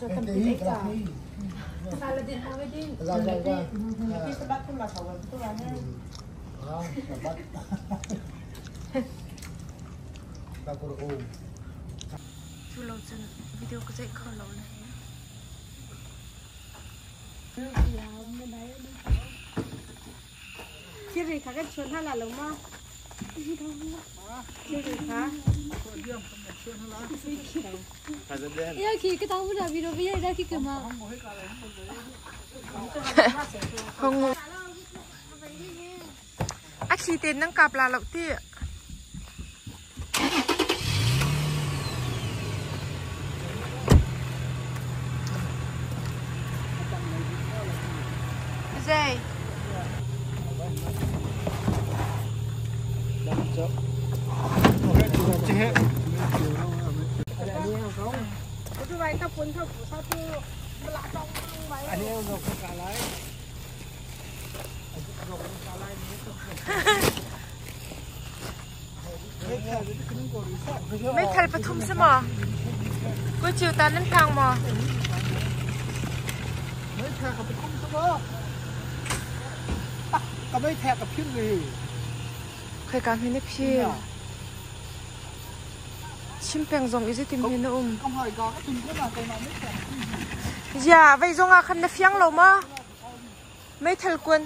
Cu lo cun video ka zeih kho lo na hi. Thilri kha kan chuan hna la lo maw? Thilri kha. Ya ki ka tahu dah video bi ya ki kema. Hong A thli tein nan kap la lo ti. Zei? Meithal pathum si maw? Kuciu ta nan hlang maw? Meithal ka pathum si maw? Ka meithal ka phir ni. Khoi ka hmin na phir. Chim peng zong i zeitin hin na um. Ya, vei zong ah khan na fiang lo maw? Meithal kuan.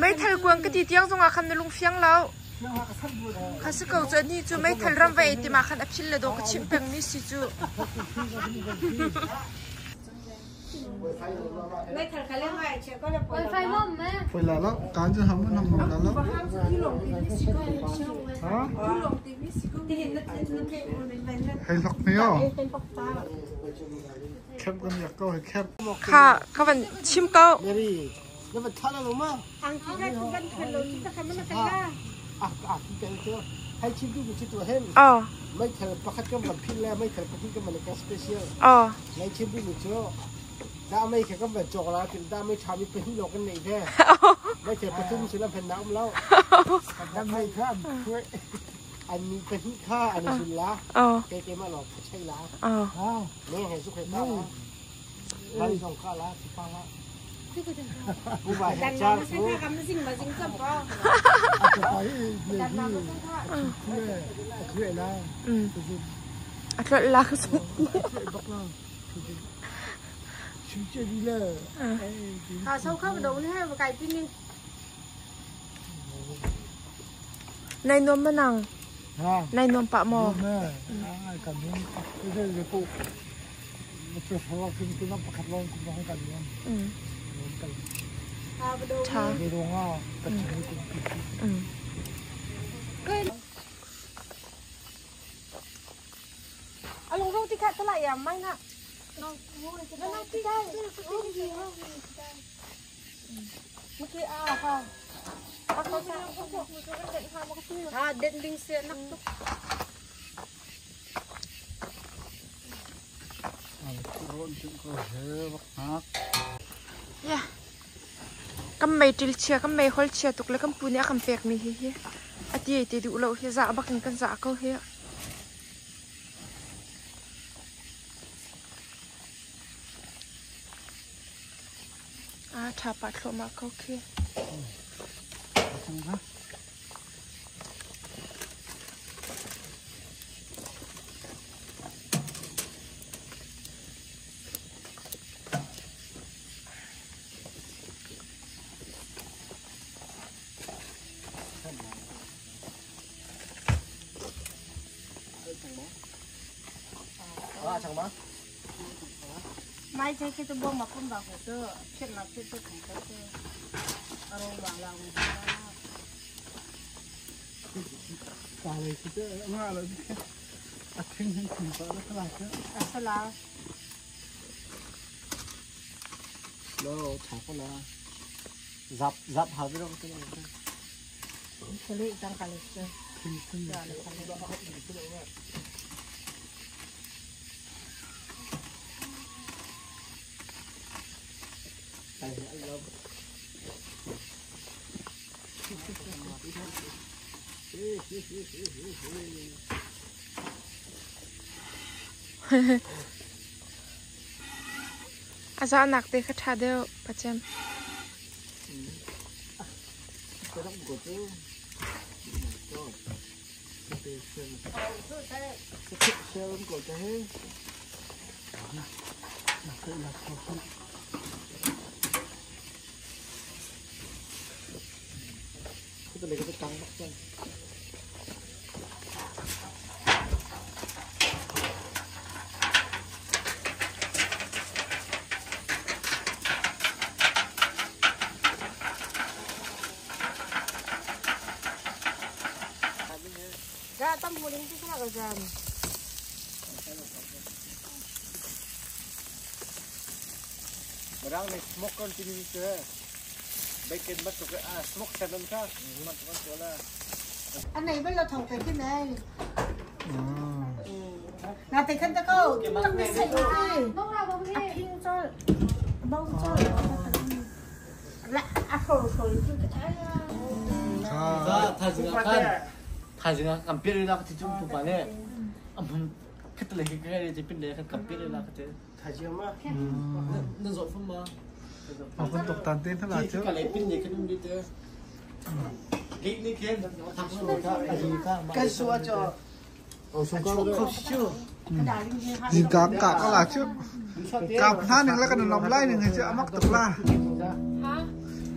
Meithal kuang ka ti tiang zongah khan na lung fiang lo. Kha si ko cu ni cu meithal ram va ei ti ma khan a phil le do ka chimh peng mi si cu. Hei hlok mi o. Kep kan yak ko kep. Kha ka van chim ko. Mary, na van thla lo ma? Angki ka van thla lo ti ka mana kan la. Ah ah ki kan chu. Hai chim tu chi tu hen. Oh. Mai thal pakhat kan van phin le mai thal pakhat kan van ka special. Oh. Mai chim tu chu da mai kha kan van chok la tin da mai tha mi pahnih lo kan nei ve. Mai thal pathum chu lam phen na um lo. Da mai kha an ni pahnih kha an zul la. Ke ke ma lo chei la. Ne he zu khe ta la. Lai zong kha la si pa la. Bu ba he cha su. A tlolh la ka su. Ha sau kha do ne ha kai pin ni. Nai nuam manang. Nai nuam pah maw? Ṭha. Alung ro ti kha tala ya mai na. Ha den ding se nak tuk. Ya. Kan meiṭil chia, kan meihol chia tuk le kan pu nih a kan pekmi hi hi a ti ti duh lo hi zah bak in kan zah ko hi. A ṭha pah thluahmah ko khi. Mai che khi tu bom ma pum ba ko tu phiat ma phiat tu khong ko tu aro ba la wu Ta le ki te nga la a thing hin thing pa la la ka. Asala. Lo tha ko la. Zap zap ha bi ro te. A zahnak te kha ṭha deuh, pacem. Mirang nih smoke kan timi cu bacon bantuk ah smoke salmon kha bantuk an tuah la. An nei bal lo thong te khi nei. Na te khan ta ko. Tak mi sai ti. A phing chol. Bong chol. La a hro hro tu ka thai. Thaizing ah khan thaizing ah kan pir la ka ti chung tu pa ne am khat le ke ke pin le khan kan pir la ka te Thaizing ma. Nan zawh fum ma. A hun tuk tan te na chu. Ka le pin ne kan um te. Gate ni khen Kan su a cho. Zingka ka ka la chu. Kap hna ning la kan nom lai ning chu amak tuk la.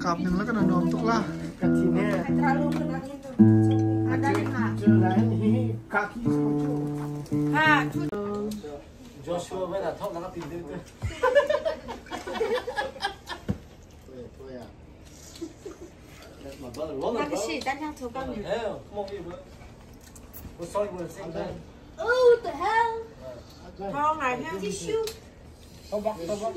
Kap ning la kan nom tuk la. Ka thi ne. Ka ki su chu. Ha. Joshua 为了偷那个钉钉对。对呀。那个是单枪头钢的。哎，come on, we we sorry, we're same time. Oh, the hell! 头来听 Tissue. 好吧，好吧。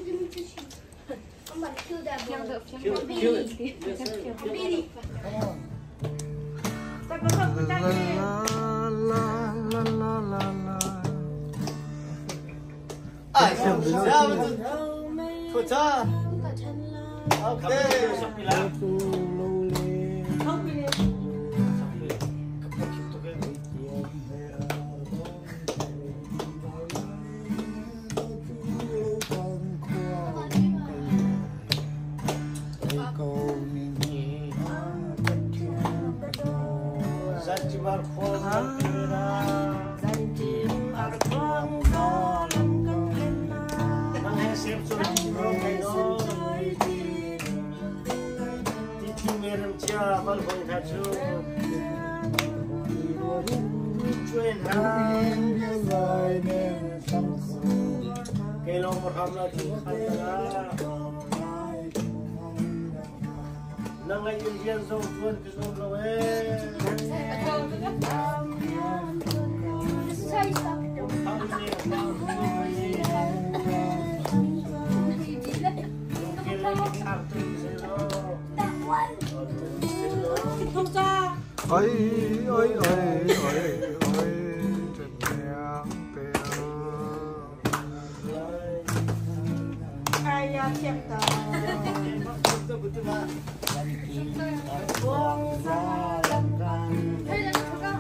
I'm gonna kill that boy. Kill it, kill it. Yes, sir. Billy. 再不喝不下去。 La la la la la la. 哎，这样子，出车。Okay. This is how you stop it. That one. Oi oi oi oi oi chân nhang te. 哎呀，天哪！ Hey, let's go.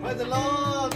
Praise the Lord.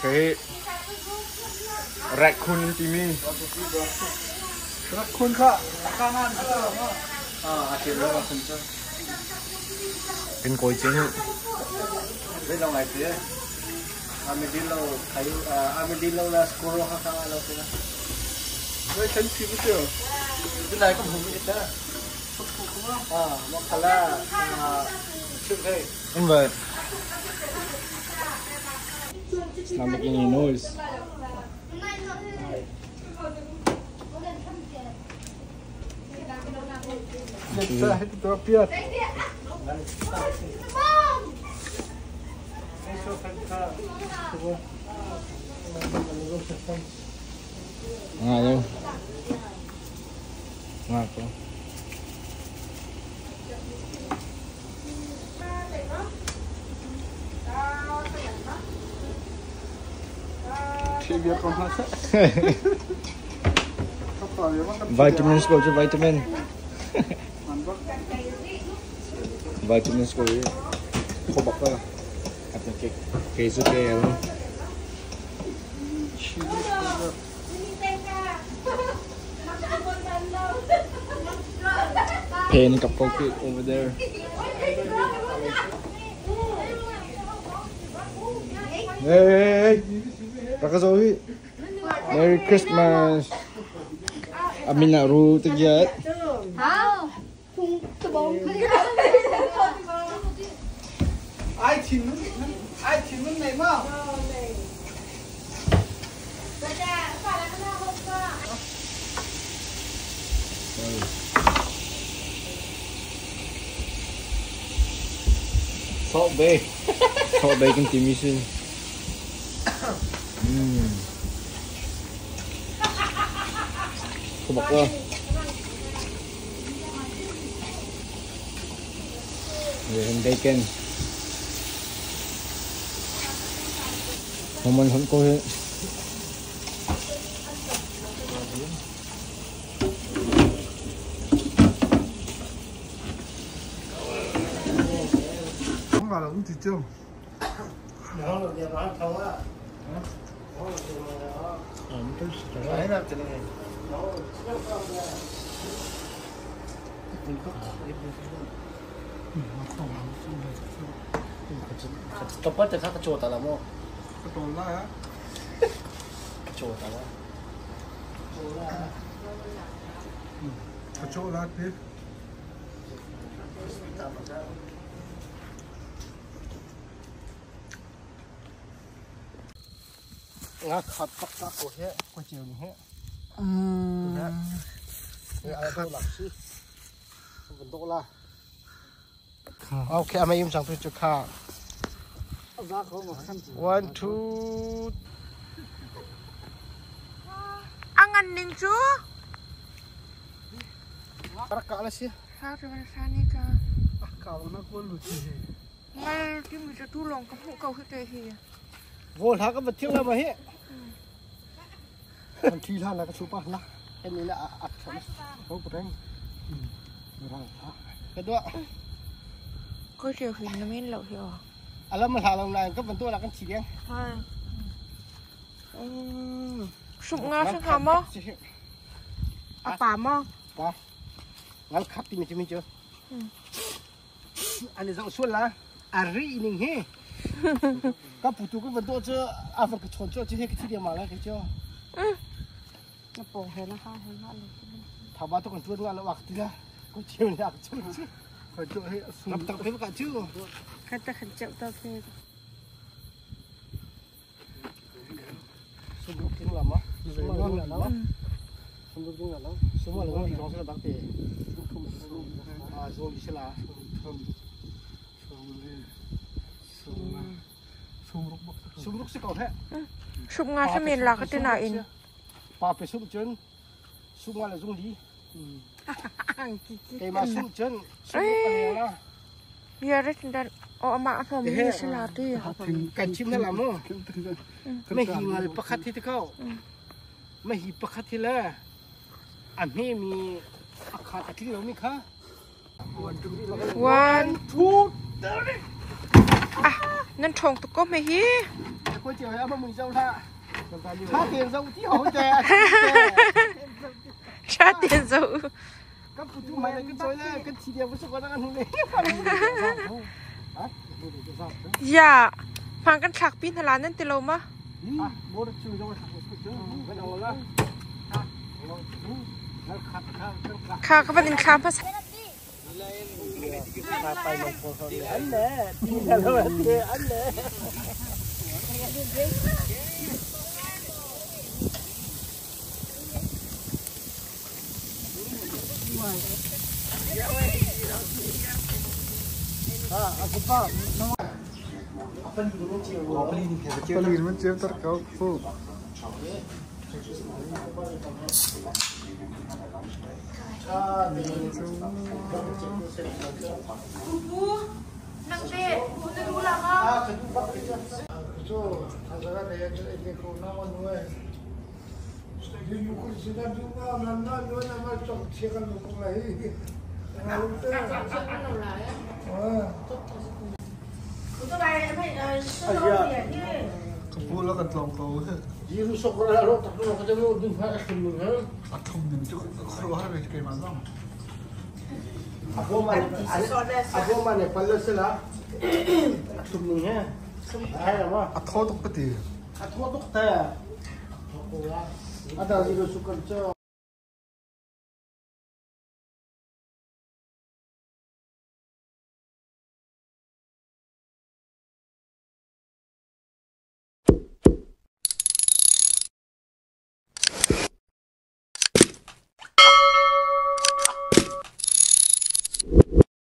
Kei raccoon timi. Raccoon kha kan kawi ce hi. Armadillo la squirrel kha kha lo te la. Wei khan si bu tio. Lai ka hmu mi ta. Ah, mo khala chuk hey. But it's not making any noise. Nga lo. Nga ko. Vitamins ko cu vitamin. Vitamins ko hi khobak ka. Kei cu ke ano. Pen kap ko ki over there. Hey, hey, hey. Rakazo hi. Merry Christmas. Amina ru tigyat. Ai chín ai chín này mà. Salt Bay. Salt bacon timi sin. Khobak ka. Yan bacon. Homan hon ko hi. Không là cũng thịt chưa? Kapal te kha ka chota la mo. Ka tol la ya. Ka chota la. Ka cho la te. Nga khat pak ta ko he ko chiu ni he. Ai lạc si. Vẫn độ la. Ok, amai yum sang tu chu kha. 1 2 Angan ning chu. Rak ka la si. Sa tu ban sa ni ka. Ka na ko lu chi. Ngal ti mi chu tu long ka mu ko hi te hi. Vô thá cái vật thiêng là mà he. Còn thi la là cái số ba la. Cái này là ạc sẵn. Không có đánh. Cái đó. Ko chiu hi na men lo hi o. À mà thả lòng này cái phần tôi là con chỉ đen. Sụp nga sang hả mò? À bà mò. Bà. Ngal khát thì mình chưa. Anh ấy dọn xuân là à ri ninh he. Các phụ tu cái phần tôi chưa à phần cái chọn cho chứ cái chi điểm mà là cái chưa. Nó bổ hết nó ha hết nó. Thảo ba tôi còn chuôn ngon là bạc tí la. Có chiều này chuôn chứ. Phải cho hết Gặp tập thế cả chứ. Cái ta khẩn chậm tao thế. Sum lúc tiếng làm á. Sum lúc là nó. Sum lúc tiếng là nó. Sum là nó thì nó sẽ là bạc tiền. À rồi sẽ là sum lúc sẽ còn thế. Sụp nga sang miền là cái tên nào in. Bà phải sum chân. Sum là dùng lý. Cái mà sum chân. Sum lúc là Bia rất đan. О mà phòng như sẽ là tuy. Cảnh chim nó làm không? Mấy hi mà bắt khát thì thế không? Mấy hi bắt khát thì là à mấy mi khát thì là mi khá. 1 2 3. Ah, nan ṭhawng tuk ko hme hi. Ṭha tein zoh u. Ya, hmaan kan thlak pi hna la nan ti lo ma? Kha ka van in thla hmasa. Palin man ceu tar ko fu. Ka pu la kan tlawng ko. A thum ning cu khuaruahhar ve keimah zong. A thaw tuk ka ti. A thaw tuk te. A